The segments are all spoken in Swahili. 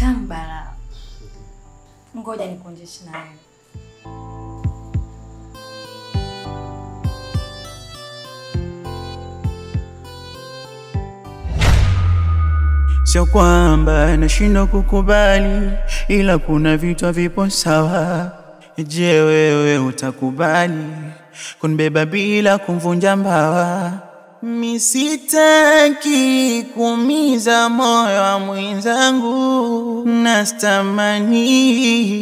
Tambala. Ngoja nikuonjeshe na wewe. Sio kwamba nashindwa kukubali, ila kuna vitu havipo sawa. Je, wewe utakubali kunibeba bila kumvunja mbawa? Mi sitaki kuumiza moyo wa mwenzangu, nastamani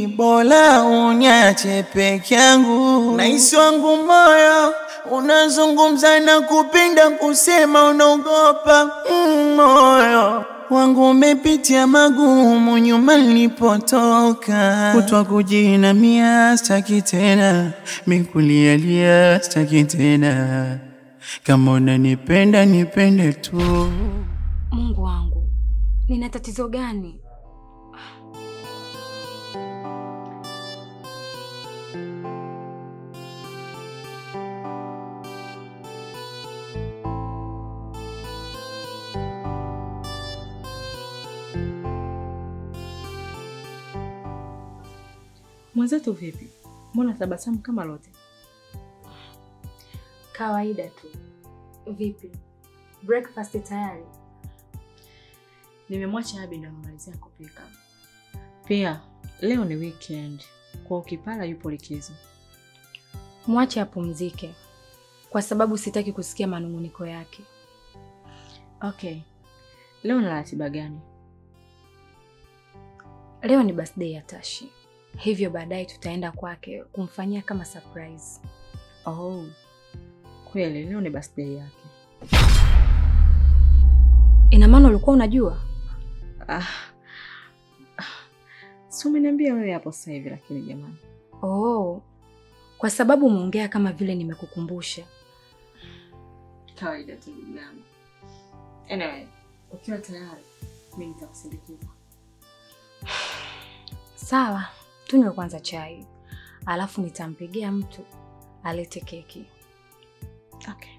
bora uniache peke yangu. Nahisi wangu moyo unazungumza na kupinda kusema unaogopa. Moyo wangu umepitia magumu nyuma nilipotoka. Kutwa kujinamia sitaki tena, mikulialia sitaki tena. Kama unanipenda nipende tu. Mungu wangu, nina tatizo gani? Mwenzetu vipi? Mbona tabasamu kama lote? Kawaida tu. Vipi? Breakfast tayari? Nimemwacha Abi ndo amemalizia kupika. Pia leo ni weekend, kwa ukipala yupo likizo. Mwache apumzike, kwa sababu sitaki kusikia manunguniko yake. Okay. Leo na ratiba gani? Leo ni birthday ya Tashi. Hivyo baadaye tutaenda kwake kumfanyia kama surprise. Oh. Kweli leo ni birthday yake. Ina maana ulikuwa unajua? Si umeniambia wewe hapo sasa hivi lakini jamani. Oh. Kwa sababu umeongea kama vile nimekukumbusha. Kawaida tu ndugu yangu. Anyway, ukiwa tayari mimi nitakusindikiza. Sawa, tunywe kwanza chai. Alafu nitampigia mtu alete keki. Okay.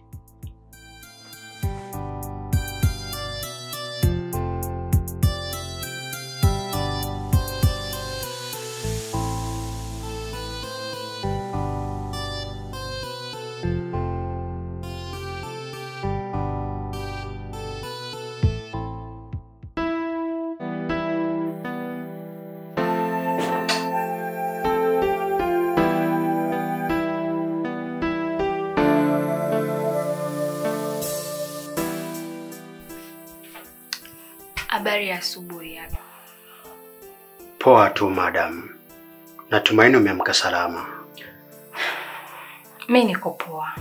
Habari ya asubuhi hapa. Poa tu madam. Natumaini umeamka salama. Mimi niko poa.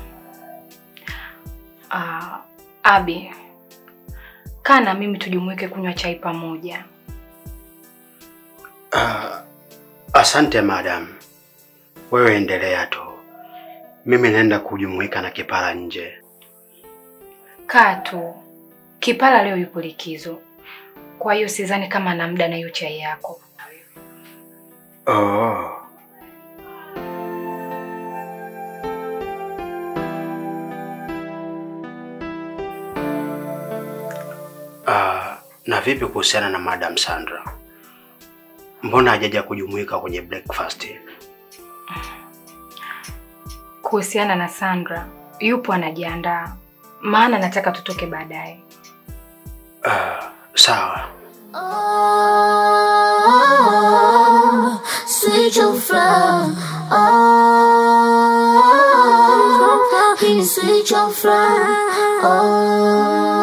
Abi, kaa na mimi tujumuike kunywa chai pamoja. Asante madam. Wewe endelea tu. Mimi naenda kujumuika na Kipala nje. Kaa tu. Kipala leo yupo likizo. Kwa hiyo sidhani kama ana muda na hiyo chai yako. Oh. Na vipi kuhusiana na Madam Sandra? Mbona hajaja kujumuika kwenye breakfast? Kuhusiana na Sandra, yupo anajiandaa. Maana nataka tutoke baadaye. Sawa. Oh, sweet your flower. Oh, he sweet your flower. Oh,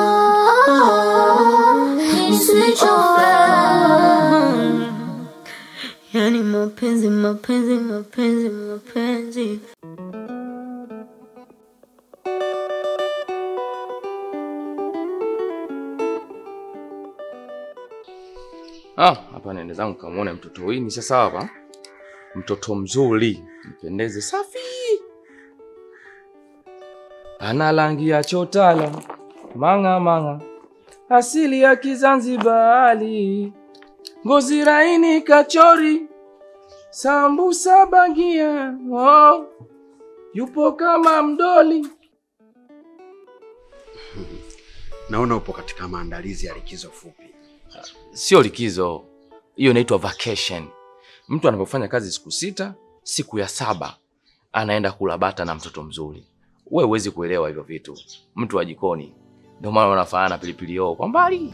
he sweet your flower. Yani mapenzi, mapenzi, mapenzi, mapenzi. Hapa nende zangu kamuone mtoto huyu sasa hapa. Mtoto mzuri, mpendeze safi. Ana rangi ya chotala, manga manga. Asili ya Kizanzibari. Ngozi laini kachori. Sambusa bangia. Oh. Yupo kama mdoli. Naona upo katika maandalizi ya likizo fupi. Sio likizo. Hiyo inaitwa vacation. Mtu anapofanya kazi siku 6, siku ya 7 anaenda kula bata na mtoto mzuri. Wewe huwezi kuelewa hivyo vitu. Mtu wa jikoni. Ndio maana wanafanana pilipili hoho kwa mbali.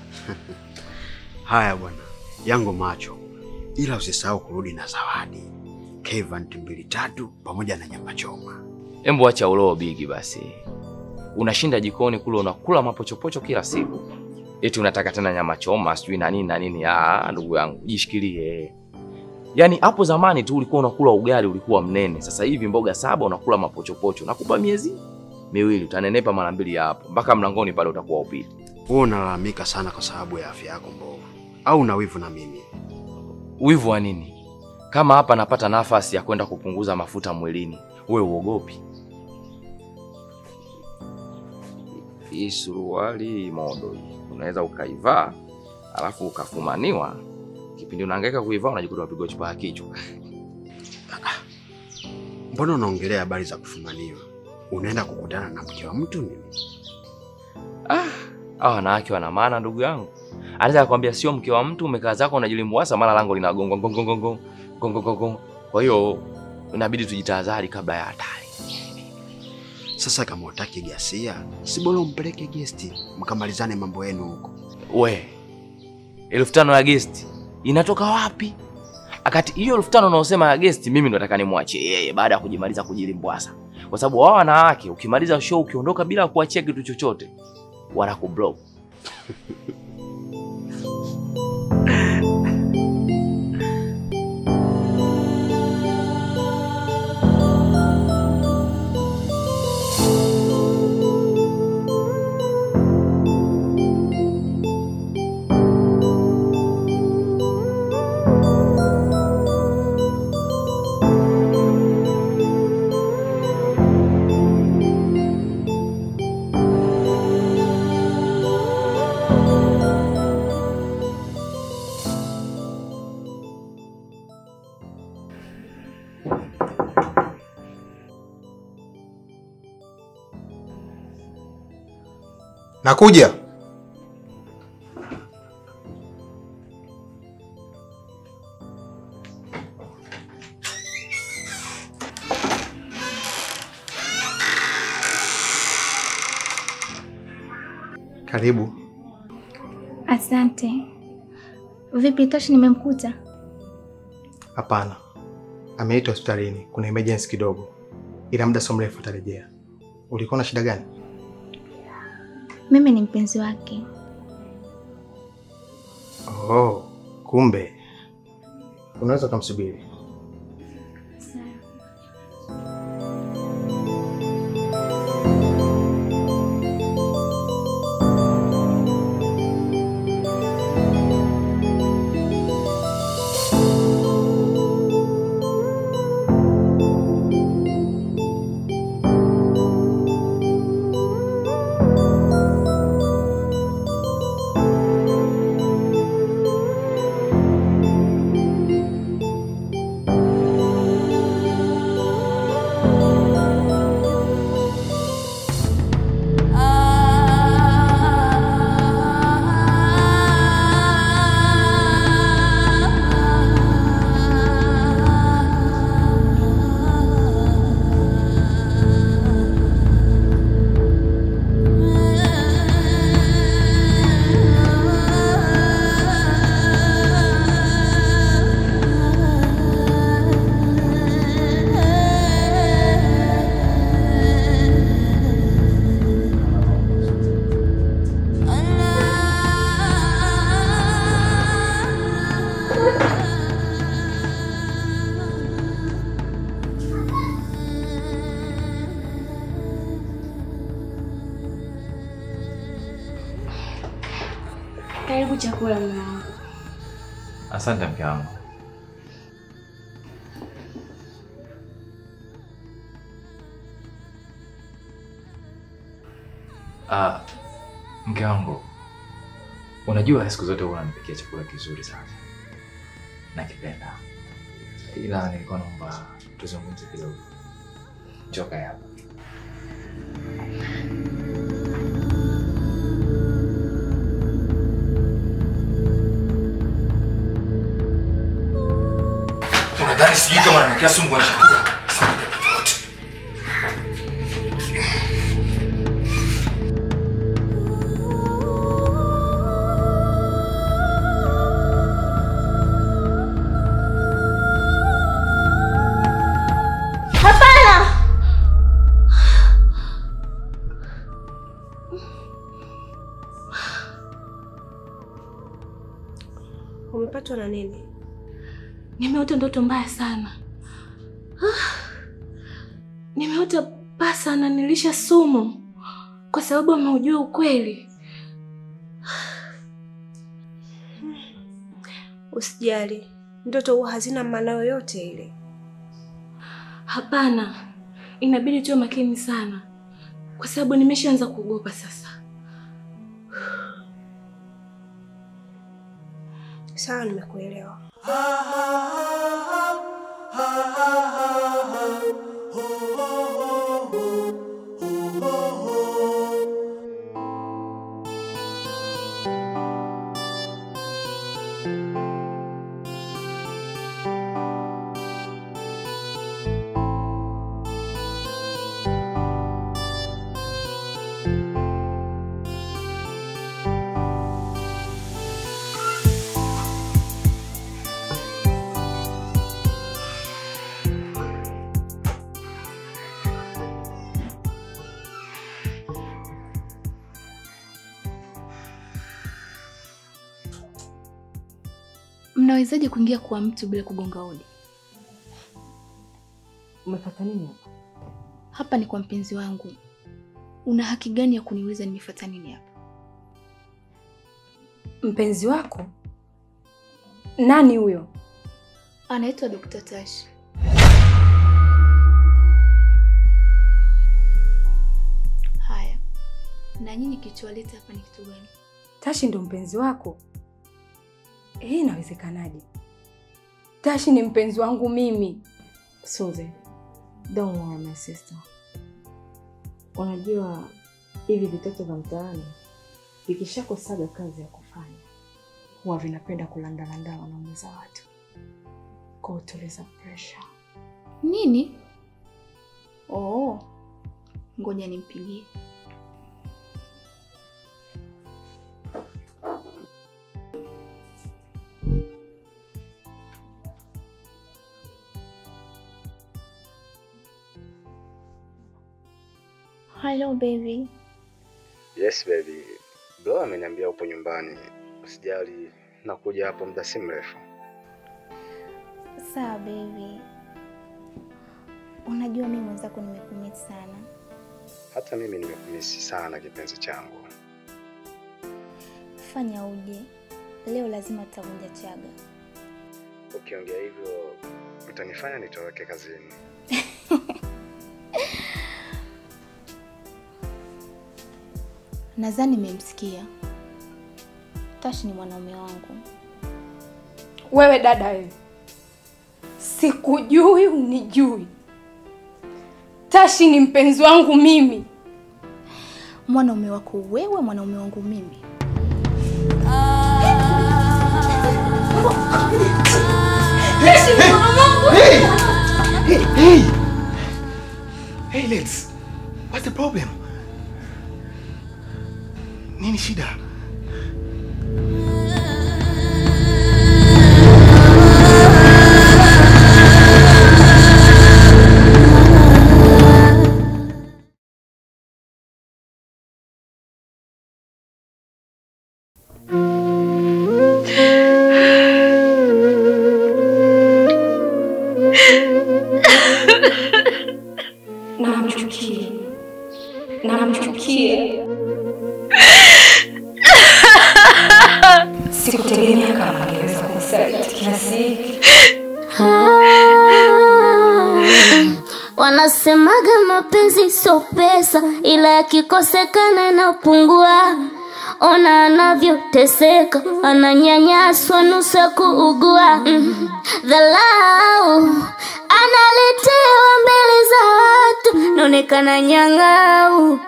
Haya bwana, yangu macho. Ila usisahau kurudi na zawadi. Kevant 2 3 pamoja na nyama choma. Embu acha uloo bigi basi. Unashinda jikoni kule unakula mapochopocho kila siku. Eti unataka tena nyama choma sijui na nini na nini. Ah, ndugu yangu, jishikilie. Yaani hapo zamani tu ulikuwa unakula ugali ulikuwa mnene. Sasa hivi mboga 7 unakula mapochopocho. Nakupa miezi 2 utanenepa mara 2 hapo. Mpaka mlangoni pale utakuwa upiti. Wewe unalalamika sana kwa sababu ya afya yako mbovu. Au una wivu na mimi? Wivu wa nini? Kama hapa napata nafasi ya kwenda kupunguza mafuta mwilini, wewe uogopi? Hii suruali modo hii unaweza ukaivaa alafu ukafumaniwa. Kipindi unahangaika kuivaa unajikuta unapigwa chupa ya kichwa. Mbona unaongelea habari za kufumaniwa? Unaenda kukutana na mke wa mtu nini? Ah, hawa wanawake wana maana ndugu yangu. Anaweza kukwambia sio mke wa mtu, umekaa zako unajilimwasa mara lango linagongwa gong gong gong gong gong gong. Kwa hiyo inabidi tujitahadhari kabla ya hatari. Sasa kama hutaki ghasia, si bora umpeleke guest mkamalizane mambo yenu huko. We, 5000 ya guest inatoka wapi? Akati hiyo 5000 unaosema ya guest mimi ndo nataka nimwachie yeye baada ya kujimaliza kujilimbwasa. Kwa sababu wao wanawake ukimaliza show ukiondoka bila kuachia kitu chochote wanakublock. Nakuja. Karibu. Asante. Vipi Toshi, nimemkuta? Hapana. Ameitwa hospitalini, kuna emergency kidogo. Ila muda sio mrefu atarejea. Ulikuwa na shida gani? Mimi ni mpenzi wake. Oh, kumbe. Unaweza kumsubiri. Sawa. Karibu chakula mume wangu. Asante mke wangu. Mke wangu, unajua siku zote huwa unanipikia chakula kizuri sana. Nakipenda. Ila nilikuwa naomba tuzungumze kidogo. Njoo kae hapa. Yaani sijui kama ananikia sumu kwenye chakula. Hapana! Umepatwa na nini? Nimeota ndoto mbaya sana. Nimeota pasa ananilisha sumu kwa sababu ameujua ukweli. Usijali, ndoto huwa hazina maana yoyote ile. Hapana, inabidi tuwe makini sana kwa sababu nimeshaanza kuogopa sasa. Sawa, nimekuelewa. Mnawezaje kuingia kwa mtu bila kugonga hodi? Umefuata nini hapa? Hapa ni kwa mpenzi wangu. Una haki gani ya kuniuliza nimefuata nini hapa? Mpenzi wako? Nani huyo? Anaitwa Dr. Tash. Haya. Na nyinyi kichwaleta hapa ni kitu gani? Tashi ndo mpenzi wako? Hii inawezekanaje? Tashi ni mpenzi wangu mimi. Suzy, don't worry my sister. Unajua hivi vitoto vya mtaani vikishakosaga kazi ya kufanya huwa vinapenda kulandalanda wanaume za watu kwa utuliza pressure. Nini? Oh, ngoja nimpigie. Hello baby. Yes baby. Bro ameniambia upo nyumbani. Usijali, nakuja hapo muda si mrefu. Sawa baby. Unajua mimi mwenzako nimekumiss sana. Hata mimi nimekumisi sana kipenzi changu. Fanya uje. Leo lazima tutavunja chaga. Ukiongea hivyo utanifanya nitoroke kazini. Nadhani nimemsikia. Tash ni mwanaume wangu. Wewe dada wewe. Sikujui unijui. Tashi ni mpenzi wangu mimi. Mwanaume wako wewe, mwanaume wangu mimi. Tashi ni mwanaume wangu. Hey! Hey! Hey! Hey ladies. What's the problem? Nini shida? Namchukia. Namchukia. Sikutegemea kama angeweza kunisaliti kiasi hiki. Wanasemaga mapenzi sio pesa, ila yakikosekana inapungua. Ona anavyoteseka, ananyanyaswa nusu ya kuugua. Dharau analetewa mbele za watu, naonekana nyang'au.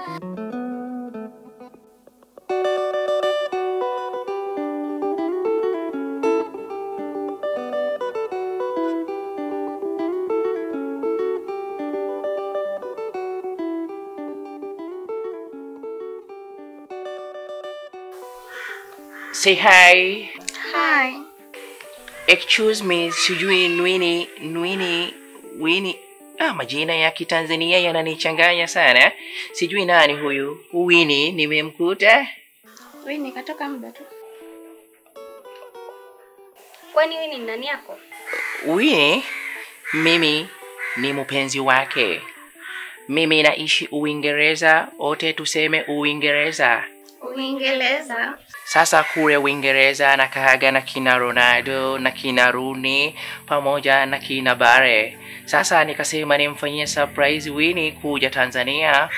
Say hi. Hi. Excuse me, sijui nwini nwini wini. Ah, majina ya Kitanzania yananichanganya sana. Sijui nani huyu. Wini nimemkuta. Wini katoka muda tu. Kwani Wini ni nani yako? Wini mimi ni mpenzi wake. Mimi naishi Uingereza, wote tuseme Uingereza. Uingereza. Sasa kule Uingereza nakaaga na kina Ronaldo na kina Rooney pamoja na kina Bare. Sasa nikasema nimfanyie surprise Winnie kuja Tanzania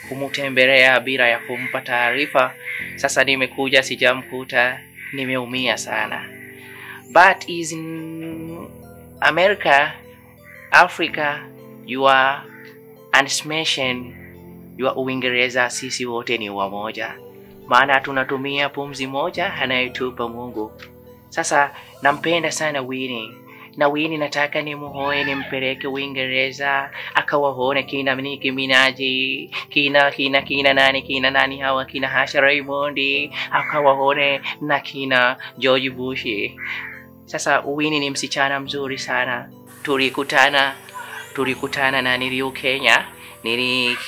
kumtembelea bila ya kumpa taarifa. Sasa nimekuja sijamkuta, nimeumia sana. But is in America, Africa, you are unsmashing, you are Uingereza, sisi wote ni wamoja. Maana tunatumia pumzi moja anayetupa Mungu. Sasa nampenda sana Winnie. Na Winnie nataka nimuoe, nimpeleke Uingereza akawaone kina Nicki Minaj, kina kina kina nani kina nani hawa kina Hasha Raymond, akawaone na kina George Bush. Sasa Winnie ni msichana mzuri sana. Tulikutana na niliu Kenya.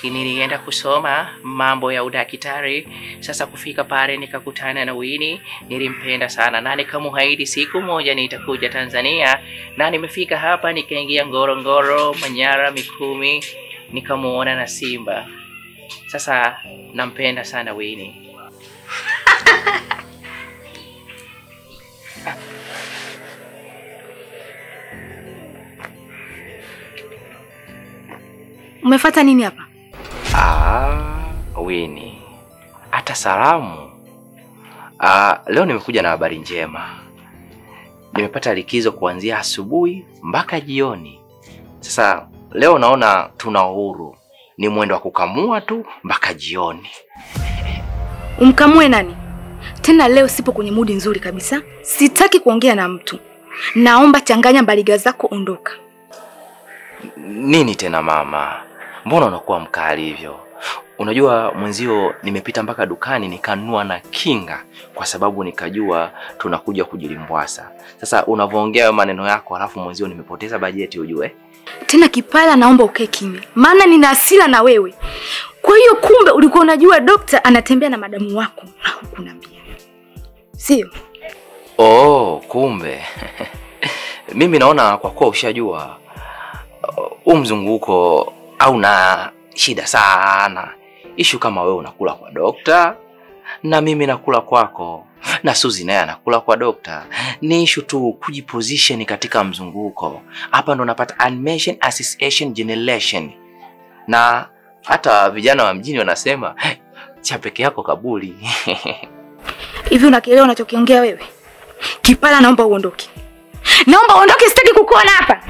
Nilienda kusoma mambo ya udaktari. Sasa kufika pale nikakutana na Winnie, nilimpenda sana na nikamuahidi siku moja nitakuja Tanzania, na nimefika hapa nikaingia Ngorongoro, Manyara, Mikumi, nikamuona na Simba. Sasa nampenda sana Winnie. Umefuata nini hapa? Ah, Winnie. Hata salamu. Leo nimekuja na habari njema. Nimepata likizo kuanzia asubuhi mpaka jioni. Sasa leo naona tuna uhuru. Ni mwendo wa kukamua tu mpaka jioni. Umkamue nani? Tena leo sipo kwenye mudi nzuri kabisa. Sitaki kuongea na mtu. Naomba changanya mbaliga zako, ondoka. Nini tena mama? Mbona unakuwa mkali hivyo? Unajua mwenzio nimepita mpaka dukani nikanunua na kinga kwa sababu nikajua tunakuja kujilimbwasa. Sasa unavoongea maneno yako alafu mwenzio nimepoteza bajeti ujue. Tena Kipala, naomba ukae kimya. Maana nina hasira na wewe. Kwa hiyo kumbe ulikuwa unajua dokta anatembea na madamu wako na hukuniambia. Sio? Oh, kumbe. Mimi naona kwa kuwa ushajua mzunguko au na shida sana. Ishu kama wewe unakula kwa dokta na mimi nakula kwako na Suzi naye anakula kwa dokta. Ni ishu tu kujiposition katika mzunguko. Hapa ndo unapata animation, association, generation. Na hata vijana wa mjini wanasema cha peke yako kaburi. Hivi unakielewa unachokiongea wewe? Kipala, naomba uondoke. Naomba uondoke, sitaki kukuona hapa.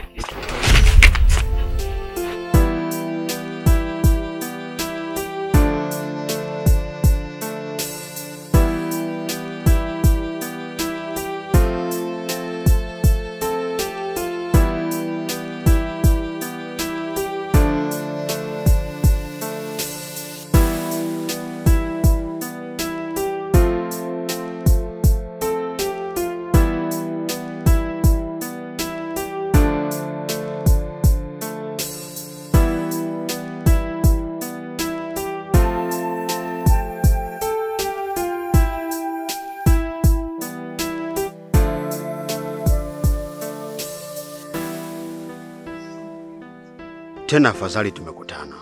Tena afadhali tumekutana.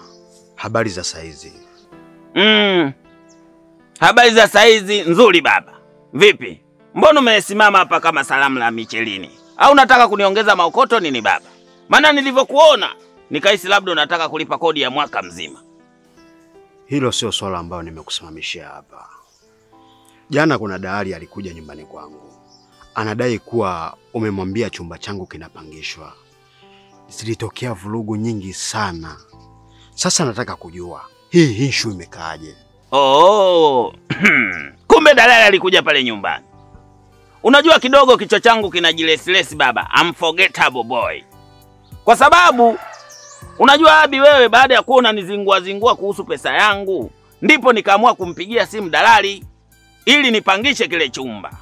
Habari za saizi? Habari za saizi nzuri baba. Vipi? Mbona umesimama hapa kama salamu la Michelini? Au unataka kuniongeza maokoto nini baba? Maana nilivyokuona nikahisi labda unataka kulipa kodi ya mwaka mzima. Hilo sio swala ambalo nimekusimamishia hapa. Jana kuna dalali alikuja nyumbani kwangu. Anadai kuwa umemwambia chumba changu kinapangishwa. Zilitokea vurugu nyingi sana. Sasa nataka kujua hii issue imekaaje? Oh, kumbe dalali alikuja pale nyumbani. Unajua kidogo kichwa changu kinajilesilesi baba. I'm forgettable boy. Kwa sababu unajua Abi, wewe baada ya kuona nizingua zingua kuhusu pesa yangu, ndipo nikaamua kumpigia simu dalali ili nipangishe kile chumba.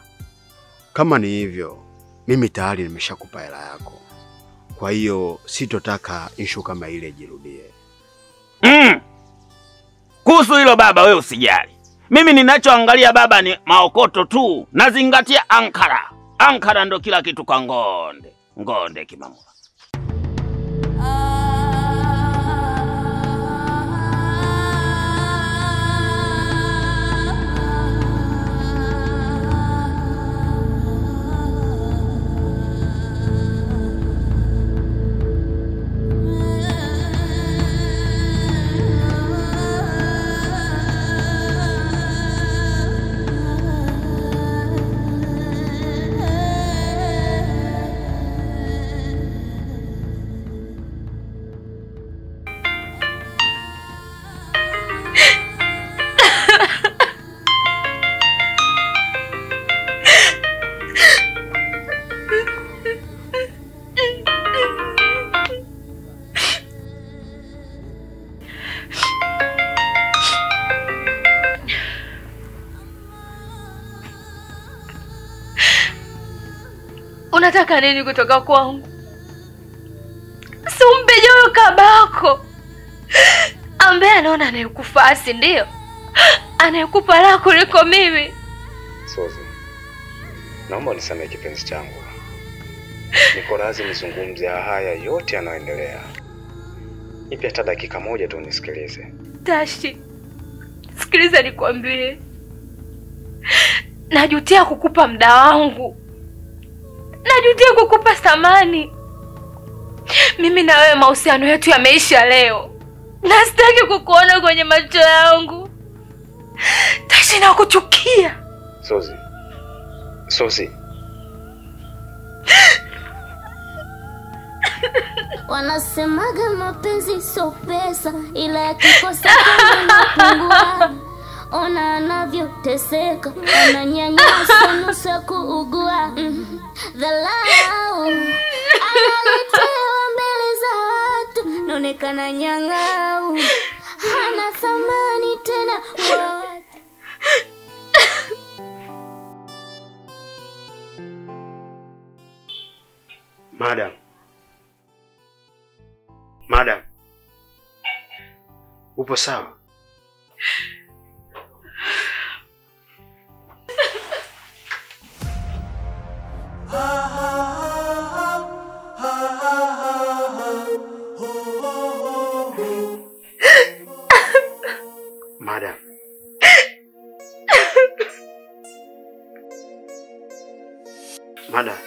Kama ni hivyo, mimi tayari nimeshakupa hela yako. Kwa hiyo sitotaka issue kama ile jirudie. Kuhusu hilo baba, wewe usijali. Mimi ninachoangalia baba ni maokoto tu. Nazingatia ankara. Ankara ndo kila kitu kwa Ngonde. Ngonde kimamua. Unataka nini kutoka kwangu? Si umpe joyo kabako ambaye anaona anayekufaa, si ndio? Anayekupa raha kuliko mimi. Sozi, naomba unisamehe kipenzi changu. Niko radhi nizungumze haya yote yanayoendelea. Nipe hata dakika moja tu unisikilize. Tashi, sikiliza nikwambie. Najutia kukupa muda wangu. Najutia kukupa thamani. Mimi na wewe mahusiano yetu yameisha leo. Na sitaki kukuona kwenye macho yangu. Tashi, nakuchukia. Sozi. Sozi. Wanasemaga mapenzi sio pesa, ila yakikosa kama ona anavyoteseka, ananyanyasa nusu kuugua. Dharau analetewa mbele za watu, naonekana nyang'au, hana thamani tena kwa watu. Madam. Madam. Upo sawa? Madam. Madam.